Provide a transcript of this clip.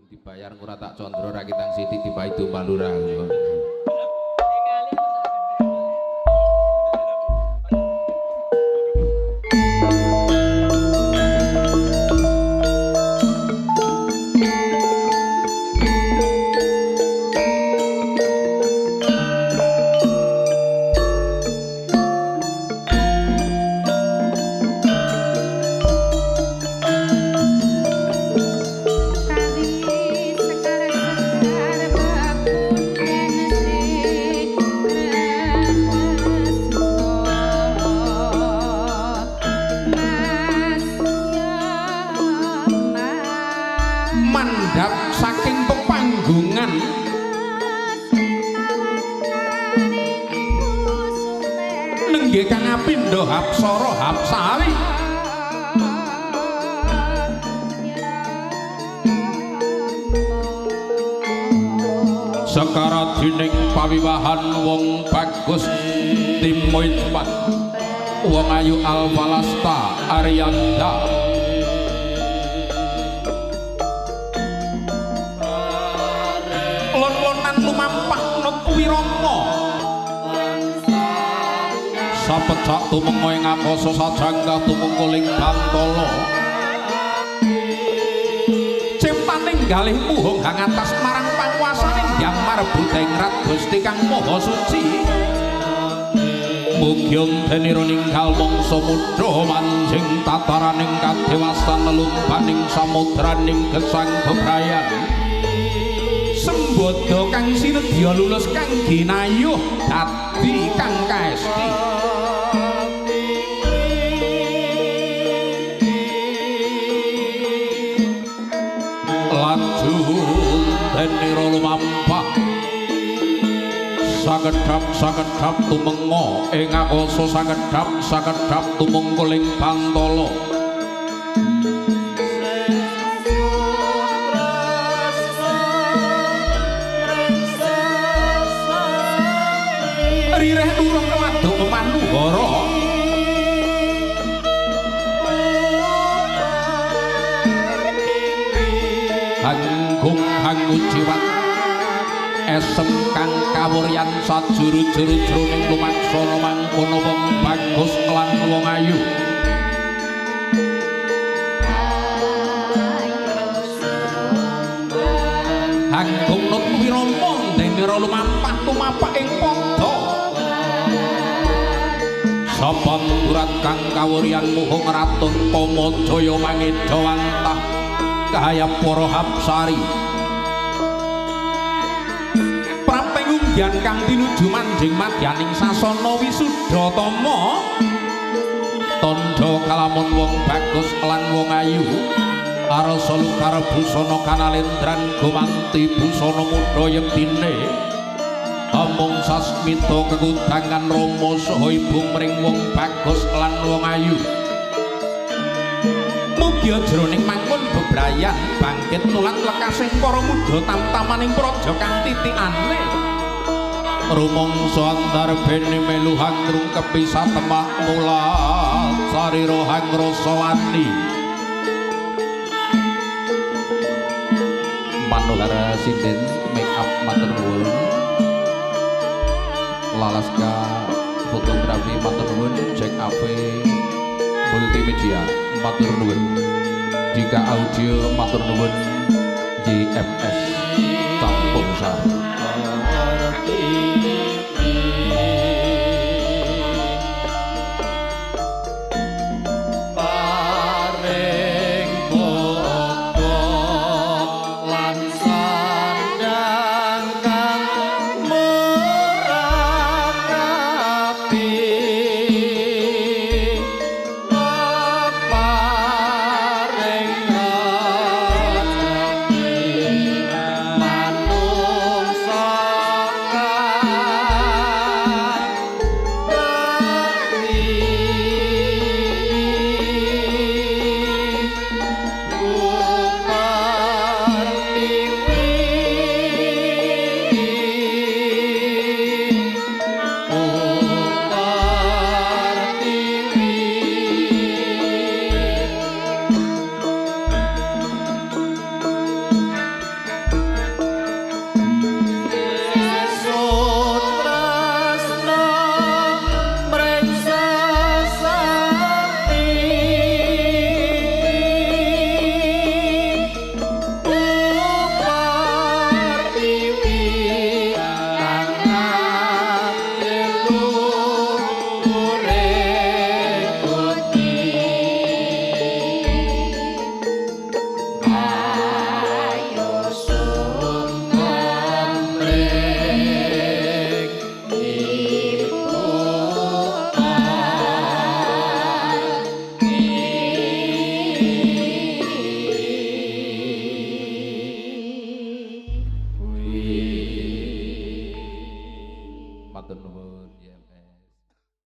Kadung dibayar ora tak condro ra kitang sithik dipaido Mbah Lurah. Mandhap saking pepanggungan nenggih kang apindha hapsara hapsari sekaradining pawiwahan wong bagus timoipat wong ayu Alfalasta Aryanda lon-lonan lumampah nut wirama sapecak tumenga ing akasa sajanggah tumungkuling bantala ciptaning galih muhung hang atas marang panguwasaning Hyang Marbudengrat Gusti Kang Maha Suci. Mugi denira ninggal mangsa mudha manjing tataraning kadewasan lelumbaning samudraning gesang bebrayan sembada kang sinedya lulus kang ginayuh dadi kang kaesti. Laju denira lumampah sakedhap sakedhap tumenga ing akasa sakedhap sakedhap tumungkuling bantala rireh nurung waduk manuhara hanggung hangujiwat esem kang kawuryan sajuru-juru jroning lumaksana mangkono wong bagus lan wong ayu. Hanggung nut wirama denira lumampah tumapak ing padha sapanturat kang kawuryan muhung ratun Kamajaya mangedawantah kahayap para hapsari prapengunggihan kang tinuju manjing madyaning sasana wisudatama tandha kalamun wong bagus lan wong ayu arasa lukar busana kanalendran gumanti busana mudha yektine amung sasmita kekudangan rama saha ibu mring wong bagus lan wong ayu. Mugia jroning mangun bebrayan bangkit nulat lekasing para mudha tamtamaning praja kang titikane rumangsa antarbene melu hangrungkepi satemah mula sarira hangrasa wani. Manohara sinden make up matur nuwun, Lalaska fotografi matur nuwun, Jack AV multimedia matur nuwun, Dika audio matur nuwun, JMS Campur Sari.